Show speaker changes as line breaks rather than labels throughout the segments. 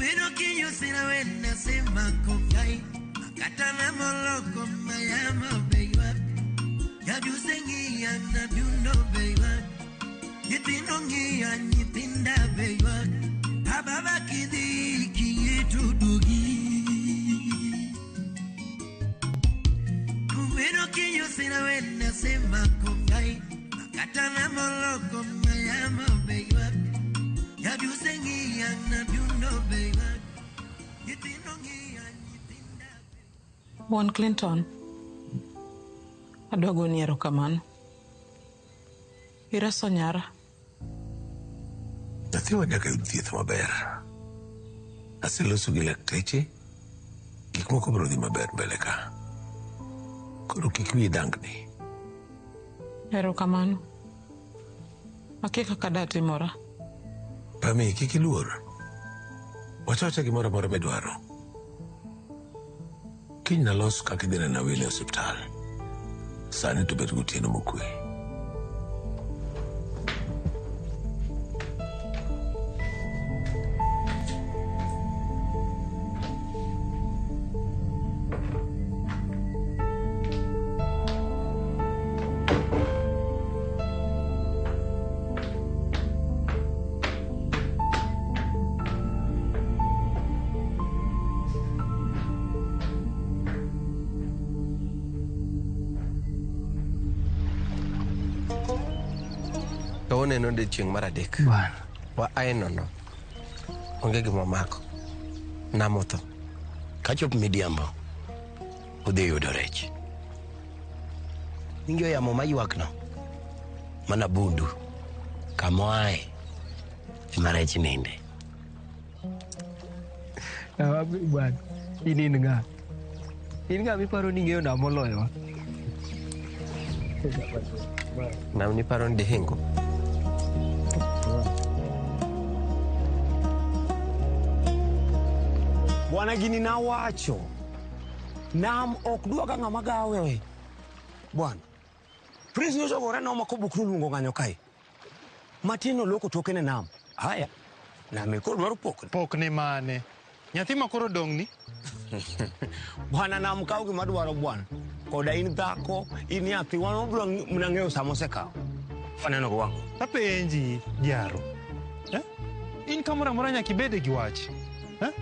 Kumeno kinyo sina wena sema kokai Makatana moloko mayama beiwa Yadusengi yana duno beiwa Nyithindo ng'iya nyithinda beiwa Ababa kidhi kiyeto dugi Kumeno kinyo sina wena sema kokai Makatana moloko mayama beiwa Yadusengi yana duno beiwa Nyithindo ng'iya nyithinda
Wuon Clinton, adwa goni erokamano. Ireso nyara.
Nyathiwa nyaka yud thieth maber. Aseloso gi lakteche, gik moko biro dhi maber mbele ka. Koro kik wiyi dangni.
Erokamano. Akia kaka datimora.
Pami, kik iluor. Wach awacha gimoro amora midwaro. Kiny nalos kaka idhi neno Awino e osiptal. Sani to bed gotieno mokwe.
Kawuono en odiechieng' mar adek. Wa ae nono. Onge gima omako. Nam otho.
Kachop midhiambo, udhi yudo rech. Winjo yamo maywakno? Mana bundu. Kamoae ema rech ninde.
Bwana, in in ng'a? In ng'a miparo ni ing'eyo nam moloyowa?
Nam niparo ni dihingo.
Bwana gini nawacho. Nam ok dwa ng'ama gawe. Bwana. Prince nyocha gore noma kobuk noluongo ng'anyo kae. Matin oloko toke ne nam. Haya. Nam koro dwaro pokni.
Pokni mane? Nyathi ma koro dong' ni?
Bwana nam kaw gima dwaro bwana. Koda in dhako, in nyathi, wan wabiro mana ng'eyo sama osekawo. Waneno gi wang'.
Apenji, Jaro. Eh? In kamoro amora nyaka ibede gi wach. Eh?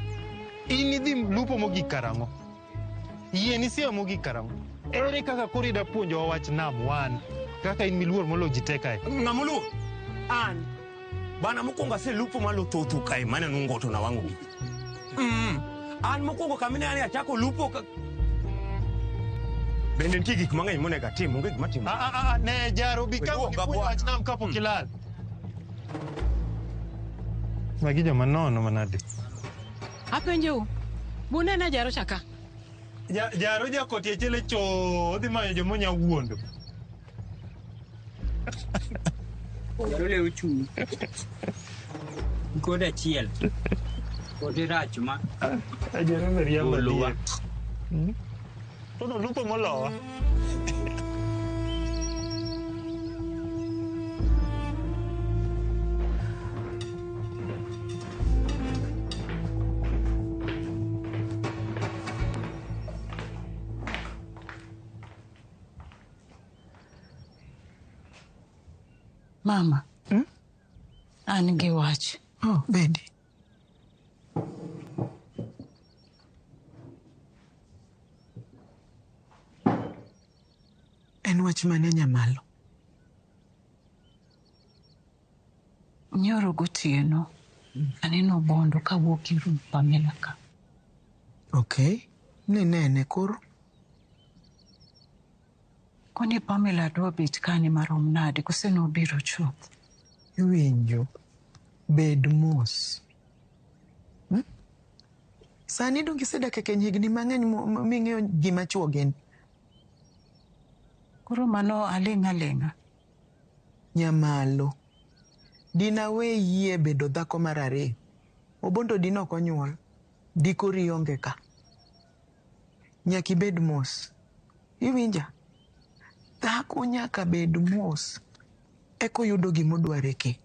In idhi lupo mogik karang'o? Yie nisiyo mogik karang'o? Ere kaka koro ida puonjowa wach nam wan? Kaka in miluor molo ji te kae.
Ng'ama oluor? An. Bana mokwongo aselupo malo thothu kae maneno ngoto na wang'o gi. An mokwongo kamine an achako lupo ka... Bende nitie gik mang'eny monego atim, onge gima timo.
Ne Jaro, bi ka ipuonjo wach nam kapok ilal. Magi joma nono manade.
Apenjou, bunene Jaro cha ka?
Jaro jakoti achiel e cho, odhi manyo joma onya wuondo.
Jaro lewo chuny. Kod achiel. Kod rach ma.
Jaro miriambo adier. To nolupo molowa.
Mama, an gi wach.
Oh, bedi. En wach mane Nyamalo?
Nyoro gotieno, aneno Bondo kawuok ir Pamela ka.
Okay, ninene koro?
Koni Pamela dwa bet kani marom nade kose nobiro chuth?
Iwinjo, bed mos. Sani donge isedak e keny higni mang'eny ming'eyo gima chwo gin?
Koro mano aling' aling'a.
Nyamalo, dinawe yie bedo dhako mar ariyo. Obondo dine ok onyuol, dikori ionge ka. Nyaka ibed mos. Iwinja? Dhako nyaka bed mos eka oyudo gimodwaro e keny.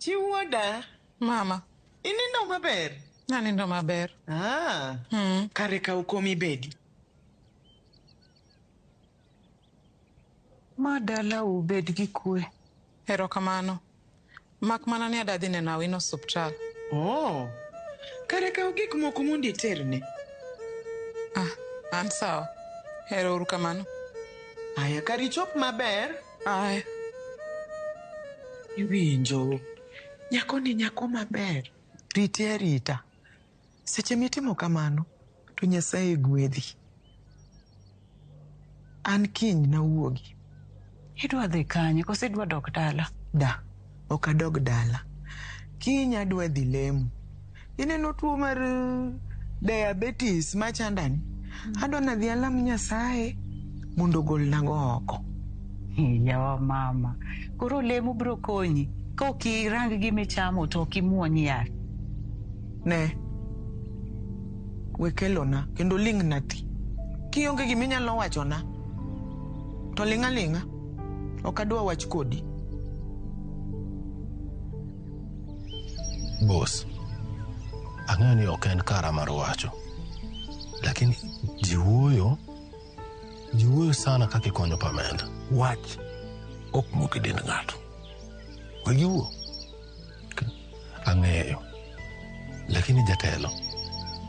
Chiwuoda.
Mama.
Inindo maber?
Nanindo maber.
Ah. Kare kaw kom ibedi.
Ma dala ubed gi kwe. Erokamano. Mak mana ni adadhi neno Awino osuptal.
Oh. Kare kaw gik moko mondo iterne.
Ah, an sawa. Ero uru kamano.
Aya, kare ichop maber.
Aya.
Iwinjo. Nyako ni nyako maber. Rite arita. Seche mitimo kamano, to Nyasaye gwedhi. An kiny nawuogi.
Idwa dhi kanye koso idwa dok dala?
Da, ok adog dala. Kiny adwa dhi lemo. Ineno tuo mar diabetes machandani? Adwa nadhi alam Nyasaye mondo ogolnago oko.
Yawa mama. Koro lemo biro konyi. Ka ok irang gima ichamo to ok imuony yath.
Ne. We kelona kendo ling'na thi. Kionge gima inyalo wachona, to ling' aling'a. Ok adwa wach kodi.
Boss, ang'eyo ni ok en kara mar wacho. Lakini ji wuoyo sana kaka ikonyo Pamela.
Wach ok mok e dend ng'ato. We giwuo.
Ang'eyo. Lakini jatelo,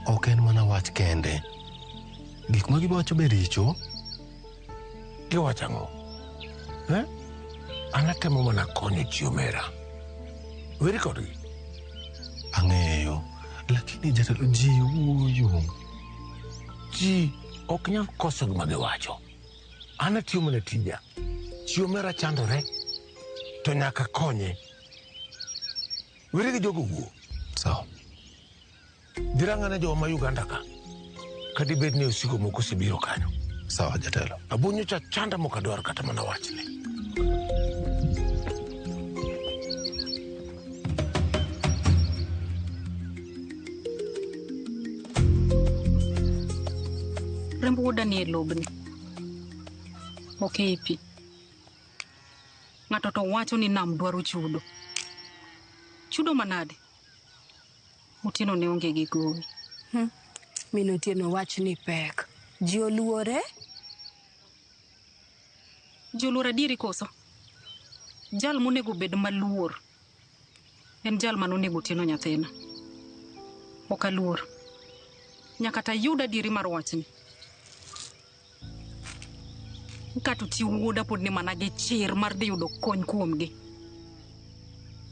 ok en mana wach kende. Gik ma giwacho be richo.
Giwacho ang'o? Eh? An atemo mana konyo chi omera. Weri kodgi.
Ang'eyo. Lakini jatelo, ji wuoyo.
Ji ok nyal koso gima giwacho. An atiyo mana tija. Chi omera chandore, to nyaka konye. Weri gi jogo wuo.
Sawa.
Dhirang'ane jowa ma Uganda ka. Kadibed ni osigo moko osebiro kanyo.
Sawa jatelo.
Abonyo cha chanda mok adwar kata mana wachne.
Remb wuoda ni e lobni. Ok ei pi. Ng'ato to wacho ni nam dwaro chudo. Chudo manade? Otieno ne onge gi gowi.
Min Otieno wach ni pek. Ji oluore?
Ji oluor adieri koso? Jal monego bed maluor en jal manonego Otieno nyathina. Ok aluor. Nyaka tayud adieri mar wachni. Kato chi wuoda pod ni mana gi chir mar dhi yudo kony kuomgi.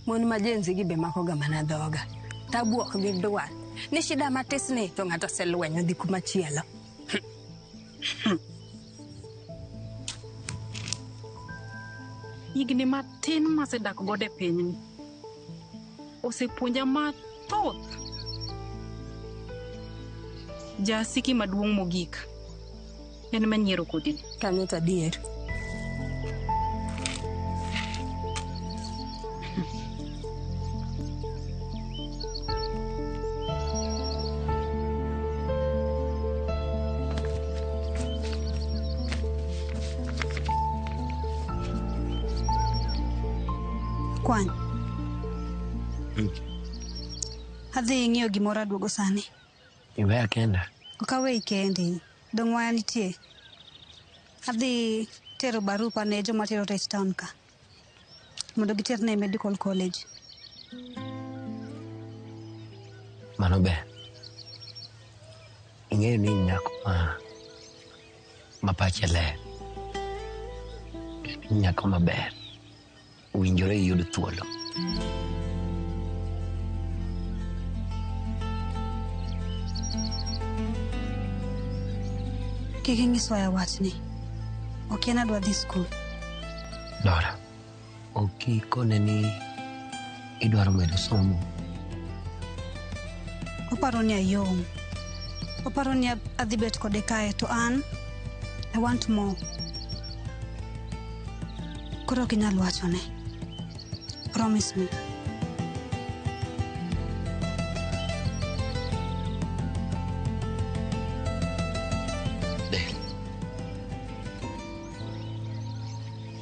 Mon ma jenzi gi be makoga mana dhoga. Tabuok gi dwar. Ni shida matis ni to ng'ato oselwenyo dhi kuma chielo.
Higni matin masedak godo e pinyni osepuonja mathoth. Jasiki maduong' mogik en manyiero kodini.
Kanyo to adier.
Kwany. Adhi ng'iyo gimoro aduogo sani.
Iweya kenda?
Ok aweyi kendi. Dong' waya nitie. Adhi tero barupa ne joma tero rech town ka. Mondo giterne e medical college.
Mano ber. Ing'eyo ni in nyako ma pache ler. In nyako maber. Owinjore iyud thuolo.
Kik inyiswa ya wachni. Ok en adwa dhi skul.
Dora, ok ikone ni idwaro medo somo.
Oparo ni ayom. Oparo ni adhi bet kode kae to an I want more. Koro ok inyal wachone. Promise me.
Del.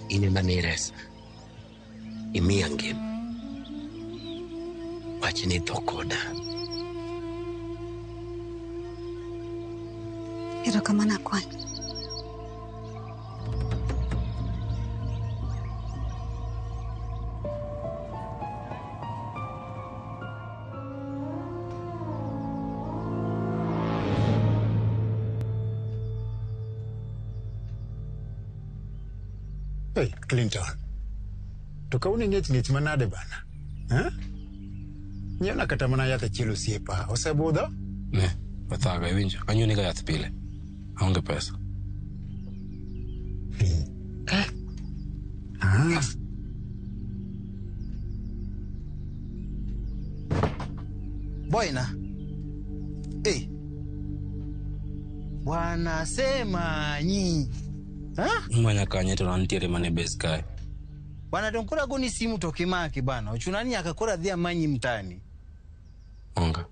In ema ne iresa. Imiya ngima. Awach ni tho koda.
Erokamano akwany.
Hey, Clinton. To kawuono ing'ech ng'ech manade bana? Eh? Nyiewna kata mana yath achiel osiepa. Osebudho?
Ne, othaga iwinjo. Anyiewni ga yath pile. Aonge pesa.
Ah.
Boyna. Eh. Wanasema nyi. Ha?
Imanya kanye to nantiere mana e base kae.
Bwana donkora goni simu to kimaki bana. Ochuna ni nyaka koro adhi amanyi mtaani.
Onga.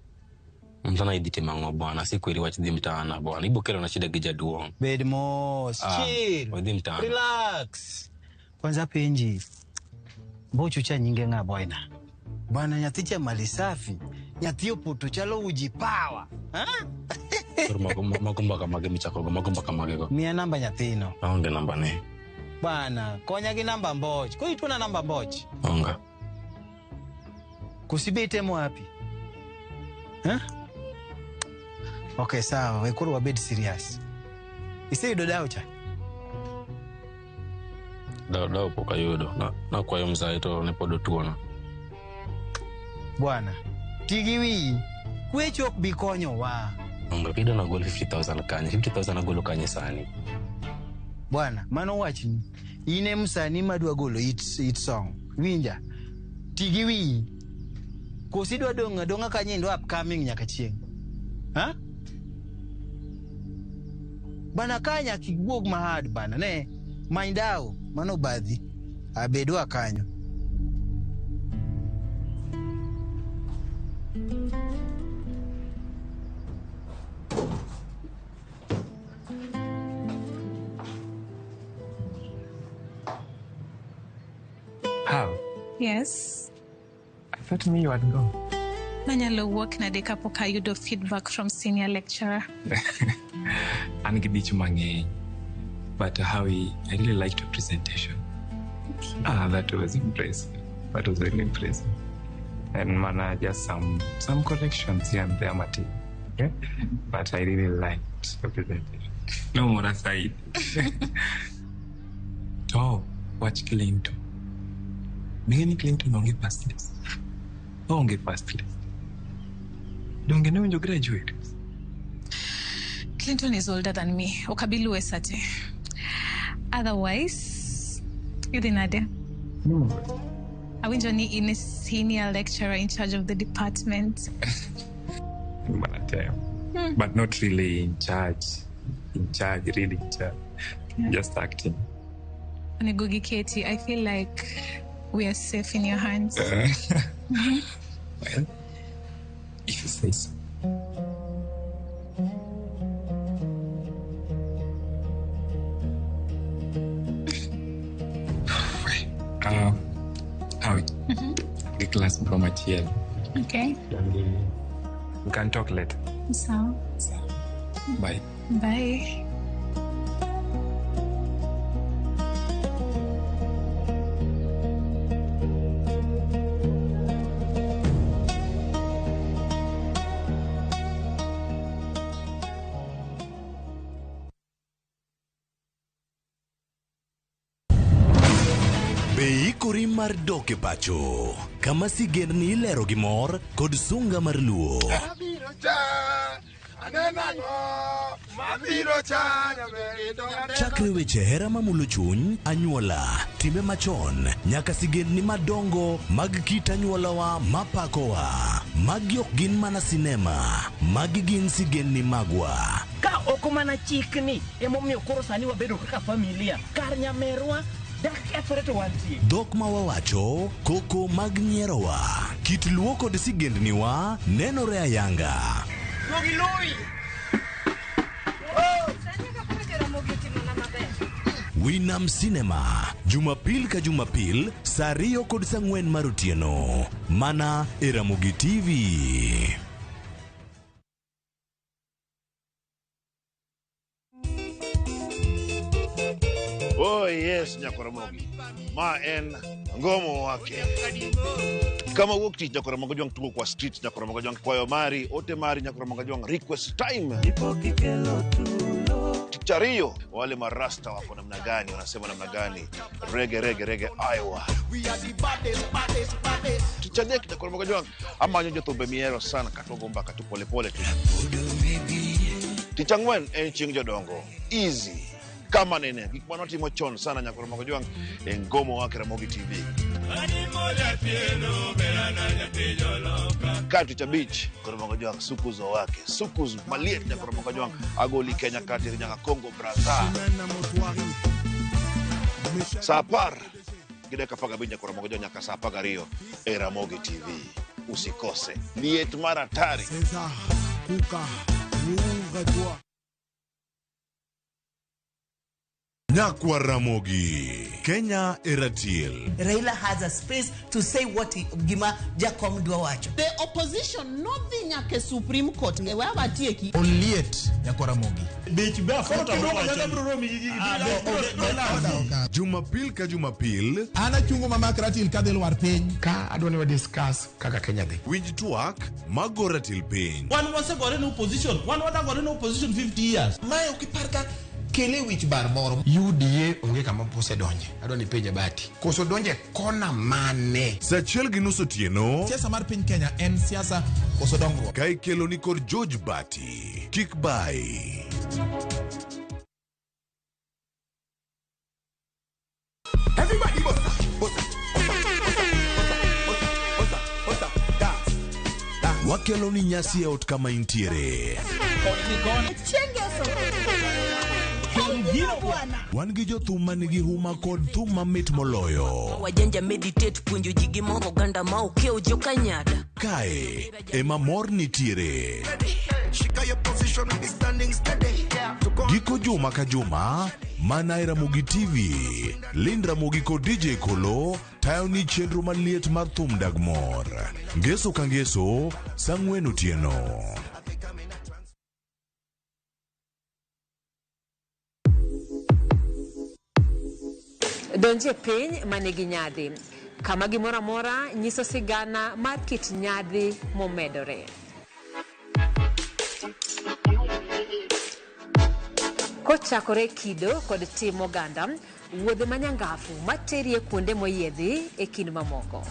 Mtana idhi timo ang'o bwana? Sikweri wach dhi mtaana bwana. Ibo kelo na shida gi jaduong'.
Bed mos.
Ah,
Chill.
wadhi mtaana.
Relax. Kwanza penji. Mbochu cha nyinge ng'a boyna. Bwana nyathi cha mali safi. Nyathi opoto chalo uji power. Ha?
Koro mago mbaka mage michakogo, mago mbaka mage go.
Miya namba nyathino.
Aonge namba ne.
Bwana, konya gi namba mboch. Koro ituona namba mboch.
Onga.
Kusibe itemo wapi? Ha? Okay, sawa, we koro wabed serious. Iseyudo dawo cha?
Dawo pok ayudo. Nakwayo mzae to ne pod otuona.
Bwana, ti gi wiyi. Kwecho ok bi konyowa.
Onga, kidwa nagol 50,000 kanye. 50,000 agolo kanye sani.
Bwana, mano wachni. In e msanii madwa golo hit song. Winja. Ti gi wiyi. Koso idwa dong' adong'a kanyo idwa upcoming nyaka chieng'. Ha? Bana ka nyaka iwuog mahad bana ne. Many dawo, mano badhi. Abedwa kanyo.
How?
Yes.
I thought me you had gone.
Nanyalo wuok nade kapok ayudo feedback from senior lecturer.
An gi dich mang'eny. But Howie, I really liked your presentation. Ah, that was impressive. That was really impressive. And mana, just some corrections here and there, Mati. Okay? But I really liked your presentation. No more aside. To, watch Clinton. Mingeni Clinton onge past list. Onge past list. Donge ne winjo graduate.
Clinton is older than me. Okabilu esate. Otherwise, idhi nade?
No.
Awinjo ni in a senior lecturer in charge of the department.
Mana But not really in charge. In charge, really in charge.
Yeah.
Just acting.
Onego giketi, I feel like we are safe in your hands.
Well, if you say so. Howie, the class from Achiel.
Okay.
We can talk later.
So,
Bye.
Bye.
Be ikori mar dok e pacho kama sigendni ilero gi mor kod sunga mar luo. Chakre weche hera mamulo chuny, anyuola, timbe machon, nyaka sigendni madongo mag kit anyuolawa mapakowa. Magi ok gin mana sinema, magi gin sigendni magwa.
Ka ok mana chikni emomiyo koro sani wabedo kaka familia kar nyamerwa dak kethore to wantie.
Dhok ma wawacho, koko mag nyierowa, kit luo kod sigendniwa nenore ayanga. Winam Cinema, Jumapil ka Jumapil, saa 2 kod saa 4 mar otieno. Mana e Ramogi TV.
Oh yes, Nyakoramogi. Ma en ngomo wake. Kama wuok tich Nyakoramogi Jwang' tugo kwa street Nyakoramogi Jwang' kwayo mari, ote mari Nyakoramogi Jwang' request time. Tich ariyo, wale marasta wako namna gani, wanasema namna gani? Rege rege rege Iowa. Tich adek Nyakoramogi Jwang' amanyo jothumbe mihero sana katogo mbaka tu polepole tu. Tich ang'wen en chieng' jodongo. Easy. Kama nene gik manotimo chon sana Nyakoramogi Jwang' e ngomo wake Ramogi TV. Ka tich abich Nyakoramogi Jwang' sukuzo wake sukuz maliet Nyakoramogi Jwang' agoli Kenya kateri nyaka Congo Brazza. Saa 10:15 Nyakoramogi Jwang' nyaka saa 12 e Ramogi TV. Usikose liet mar hatari.
Nyakwa Ramogi, Kenya Eratil.
Raila has a space to say what gima Jakom dwa wacho.
The opposition nodhi nyaka Supreme Court. Ewe watieki.
Oliet Nyakoramogi.
Jumapil ka Jumapil.
An achungo mama Ratil kadhi lwar piny. Ka adwa ni wa discuss kaka Kenya dhi.
Winj twak mago Ratil piny.
Wan wasegore ne opposition. Wan wadagore ne opposition 50 years.
Mae ok ipar ka kele wich bar moro. UDA onge kama osedonje. Adwa ni penje Bati. Koso donje kona mane?
Saa 1:30 otieno.
Siasa mar piny Kenya en siasa koso dongruok.
Ka ikelo ni kod George Bati. Kik bai.
Everybody bossa, bossa, bossa, bossa, bossa, bossa, dance, dance.
Wakelo ni nyasi e ot kama intiere. Wan gi jothum manigi huma kod thum mamit moloyo.
Wajanja meditate puonjo ji gimoro oganda ma okiewo jokanyada.
Kae ema mor nitiere. Giko juma ka juma mana e Ramogi TV. Lind Ramogi kod DJ Kolo tayo ni chenro maliet mar thum dag mor. Ngeso ka ngeso saa 4 otieno.
Donje piny manigi nyadhi, kama gimoro amora nyiso sigana mar kit nyadhi momedore. Kochakore kido kod tim oganda, wuodhe manyangafu materie kuonde moyiedhi e kind mamoko.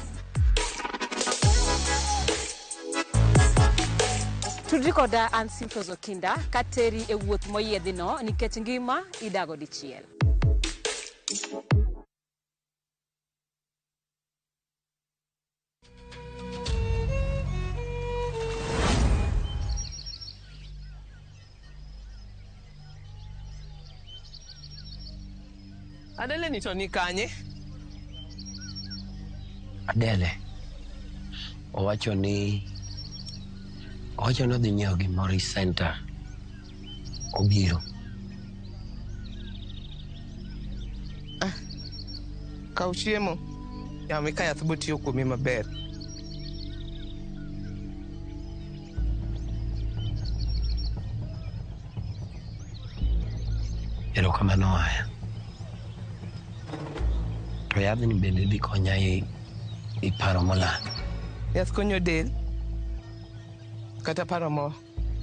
Tudri koda an Simfros Okinda kateri e wuoth moyiedhi no nikech ngima idago dichiel.
Adele ni to ni kanye?
Adele owacho ni odhi nyiewo gimoro e center. Obiro.
Kaw chiemo. Yami ka yath botiyo kuomi maber.
Erokamano aya. To yadhni bende dhi konya e paro molal.
Yath konyo del kata paro mo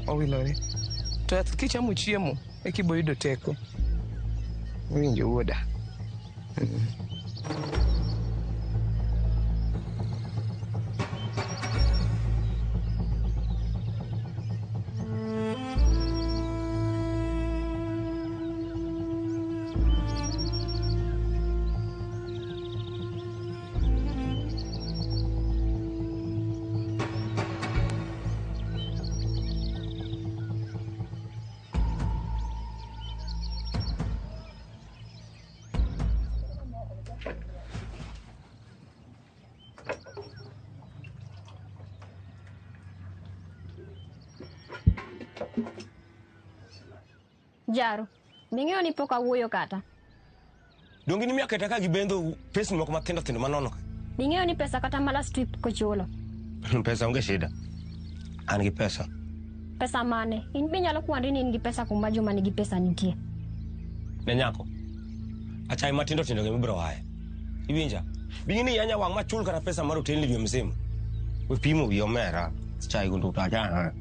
owilore. To yath kichamo chiemo eka ibo yudo teko. Iwinjo wuoda.
Jaro, bing'eyo ni pok awuoyo kata.
Donge ni miya kata ka gibendho pesni moko matindo tindo manono ka.
Ning'eyo ni pesa kata ma last week kochulo.
Pesa onge shida. An gi pesa.
Pesa mane? In be inyalo kwandi ni in gi pesa kuma joma nigi pesa nitie.
Ne nyako. Achai matindo tindo gi mibiro aye. Iwinja? Bingini yanya wang' machul kata pesa mar otelni dwe mzima. We pimo wi omera. Chai go nduta aja.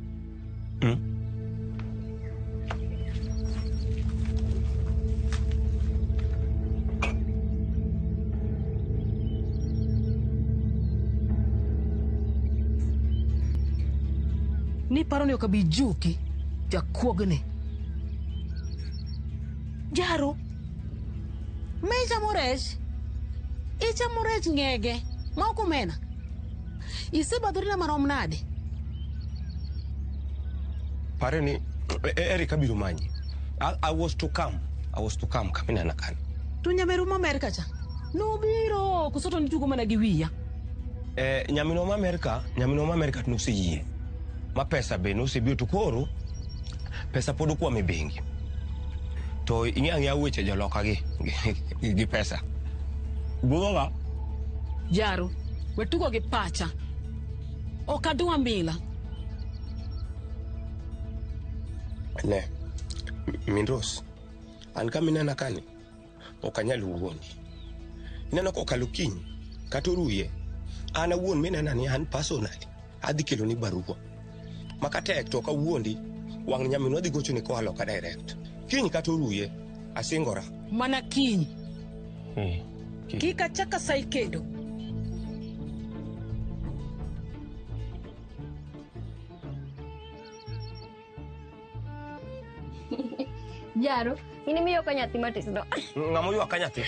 Ni paro ni ok abi juki jakuogni.
Jaro, me ichamo rech? Ichamo rech ng'ege ma ok omena? Isebadhorina marom nade?
Pare ni Eric abiro manyi. I was to come. I was to come kaminena kanyo.
To nyameru ma Amerka cha? Nobiro koso to nitugo mana gi wiya?
Nyaminwa ma Amerka, nyaminwa ma Amerka to noseyie. Ma pesa be nosebiro to koro pesa pod okwamo e bengi. To ing'e ang'eya weche joloka gi gi pesa. Budhoga.
Jaro, we tugo gi pacha. Ok adwa mila.
Ne, Mindros, an kaminena kani, ok anyal wuondi. Ineno kokalo kiny, kata oruye, an awuon minena ni an personally, adhi keloni barua. Ma katek to ok awuondi, wang' nyaminwa dhi gochoni koa loka direct. Kiny kata oruye, asingora.
Mana kiny. Kik achak asai kendo.
Jaro, in imiyo ka nyathi matis no.
Ng'ama oywak ka nyathi?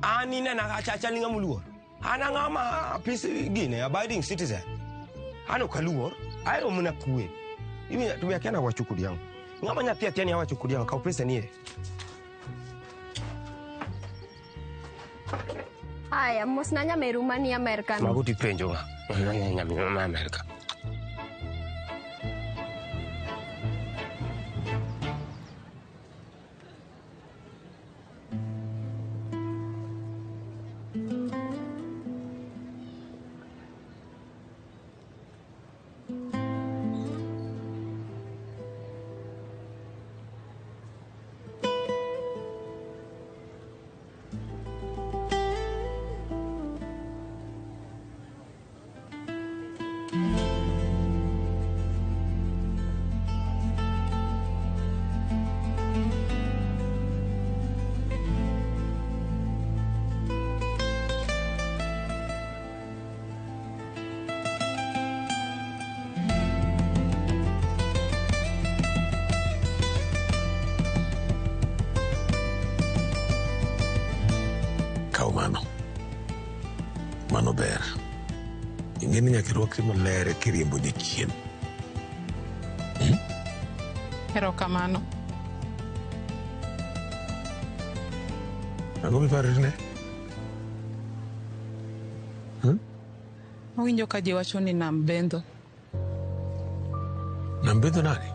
An inena achal ni ng'ama oluor. An ang'ama peace gine, abiding citizen. An ok aluor, ahero mana kwe. Iwinjo, to be akia nawacho kodi ang'o. Ng'ama nyathi atia ni awacho kodi ang'o, kaw pesa ni e.
Aya, mosna nyameru mani Amerka no.
Mago tipenjo ng'a? Nyaminwa ma Amerka.
Kaw mano. Mano ber. Ing'e ni nyaka irwakri maler kiriembo jachien.
Erokamano.
Ang'o miparorine?
Awinjo ka ji wacho ni nam bendho.
Nam bendho nade?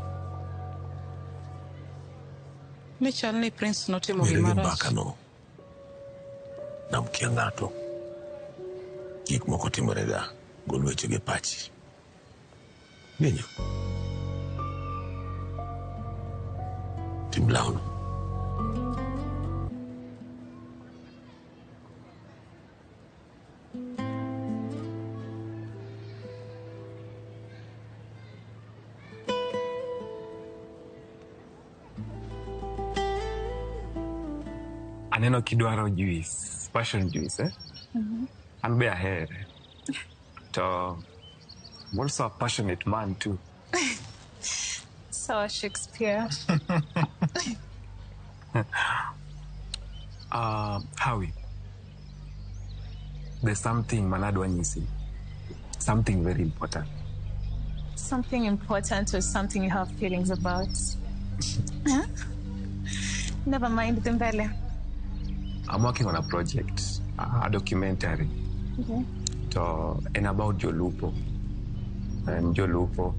Ni chal ni Prince notimo
Weri gi
gima rach.
mbaka no. Nam kia ng'ato. Gik moko timore ga. Gol weche gi pachi. Winjo? Tim lawno.
Aneno kidwaro juice, passion juice, eh? An be ahere. To I'm also a passionate man too.
Sawa Shakespeare.
Howie, there's something manadwa nyisi. Something very important.
Something important or something you have feelings about? Huh? Never mind, Dembele.
I'm working on a project, a documentary.
Okay.
To, and about Jolupo. And Jolupo.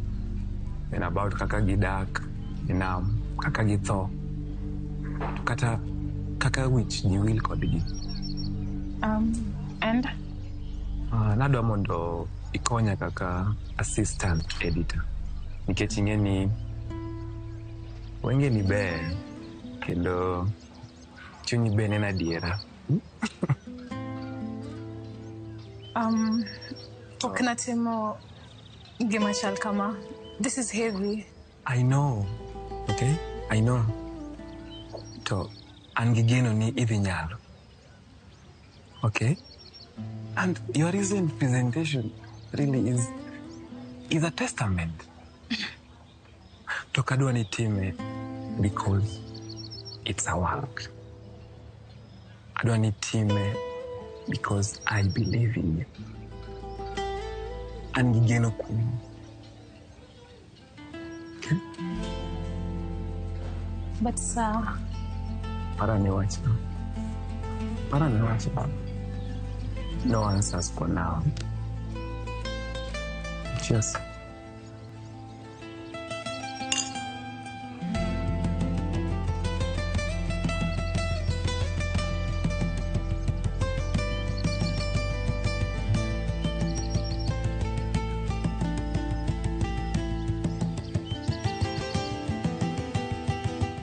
And about kaka gidak, inam, kaka githo. To kata Kaka wich ji wil kodgi.
And?
Nadwa mondo ikonya kaka assistant editor. Nikech ing'e ni wengeni ber kendo chunyi be neno adiera.
Pok natimo gima chal kama. This is heavy.
I know, okay? I know. To an gi geno ni idhi nyalo. Okay? And your recent presentation really is a testament. To kadwa ni time because it's a work. Adwa ni time because I believe in you. An gi geno kuomi.
But sir,
Para ne wachno. Para ne wachno. No answers for now. Cheers.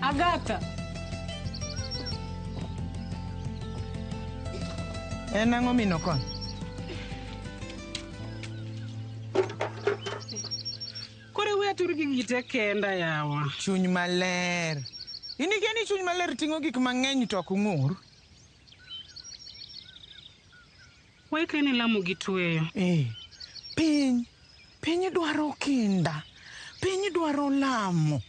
Agata.
En ang'o mino kon?
Koro we atur gi gite kenda yawa.
Chuny maler. In ikia ni chuny maler ting'o gik mang'eny to ok ung'ur?
Waikre ne lamo gi tweyo.
Eh. Piny dwaro kinda. Piny dwaro lamo.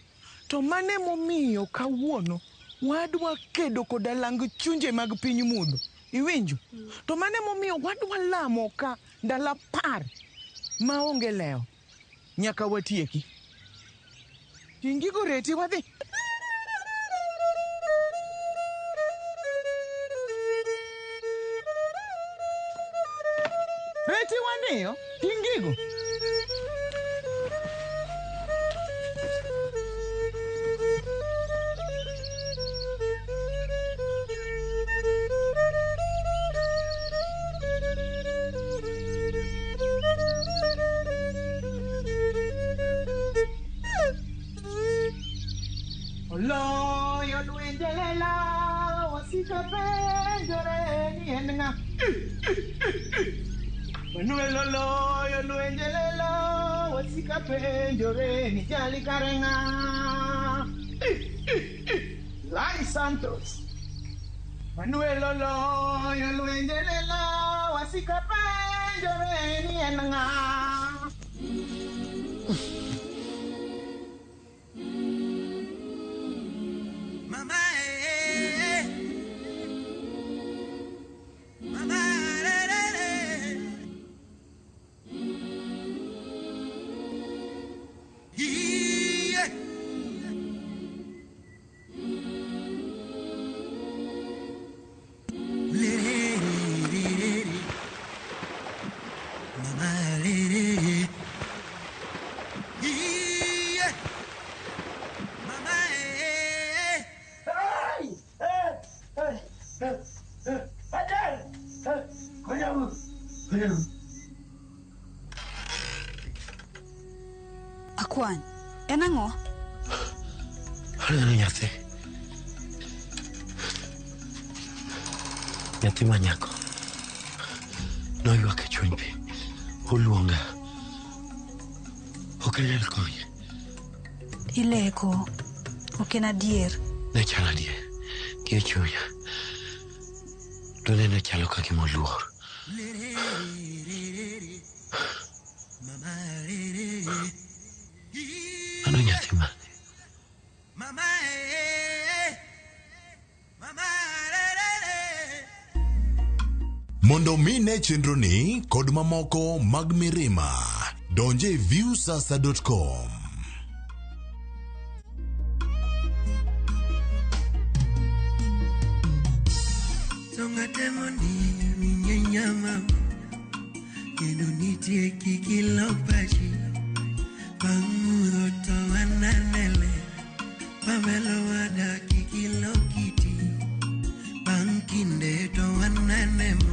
To mane momiyo kawuono wadwa kedo koda lang chunje mag piny mudho. Iwinjo? To mane momiyo wadwa lamo ka ndalo 10 maonge lewo. Nyaka watieki. Ting' gigo reti wadhi. Reti waniyo, ting' gigo. Oloyo lwenje lela, wasika penjore ni en ng'a. Manuel oloyo lwenje lela, wasika penjore ni jali kare ng'a. Lai Santos. Manuel oloyo lwenje lela, wasika penjore ni en ng'a.
Akwany, en ang'o?
Aneno nyathi. Nyathi ma nyako. Noywak e chuny pi. Oluonga. Ok anyal konye.
Ileko. Ok en adier.
Ne chalo adier. Gie chunya. To nene chalo ka gima oluor. Mano nyathi mane?
Mondo mi ne chenroni kod mamoko mag Mirima, donje e viewsasa.com.
Kendo nitie kik ilok pachi. Bang' mudho to wananele. Pamelo wada kik ilok kiti. unene